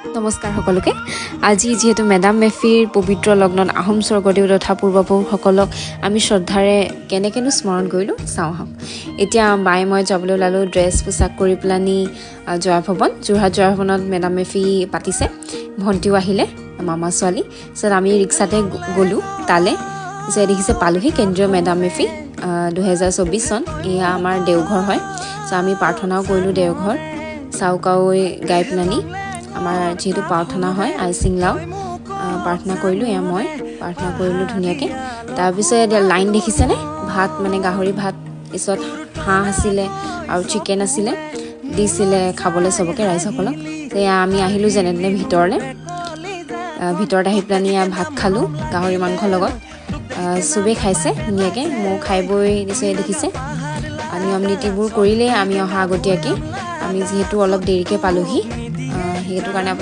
নমস্কাৰ সকলোকে। আজি যিহেতু মেডাম মেফিৰ পবিত্ৰ লগ্নত আহোম স্বৰ্গদেউ তথা পূৰ্বপুৰুষসকলক আমি শ্ৰদ্ধাৰে কেনেকৈনো স্মৰণ কৰিলোঁ, চাওঁ আহক। এতিয়া বায়ে মই যাবলৈ ওলালোঁ ড্ৰেছ পোছাক কৰি পেলানি জয়া ভৱন, যোৰহাট জয়া ভৱনত মেডাম মেফি পাতিছে। ভণ্টিও আহিলে, মামা ছোৱালী। তাৰপিছত আমি ৰিক্সাতে গ'লোঁ তালৈ। পিছে দেখিছে, পালোহি কেন্দ্ৰীয় মেডাম মেফি 2024 চন। এয়া আমাৰ দেওঘৰ হয়। চ' আমি প্ৰাৰ্থনাও কৰিলোঁ দেওঘৰ চাউকাউৈ গাই পেলানি। আমাৰ যিহেতু প্ৰাৰ্থনা হয়, আইচিংলাও প্ৰাৰ্থনা কৰিলোঁ। এয়া মই প্ৰাৰ্থনা কৰিলোঁ ধুনীয়াকৈ। তাৰপিছত এতিয়া লাইন দেখিছেনে? ভাত মানে গাহৰি ভাত, পিছত হাঁহ আছিলে আৰু চিকেন আছিলে, দিছিলে খাবলৈ চবকে, ৰাইজসকলক। এয়া আমি আহিলোঁ যেনে তেনে ভিতৰলৈ। ভিতৰত আহি পেলানি এয়া ভাত খালোঁ গাহৰি মাংসৰ লগত। চবেই খাইছে ধুনীয়াকৈ, ময়ো খাই বৈ নিশ্চয় দেখিছে। নিয়ম নীতিবোৰ কৰিলেই আমি অহা আগতীয়াকৈ। আমি যিহেতু অলপ দেৰিকৈ পালোহি, সেইটো কাৰণে।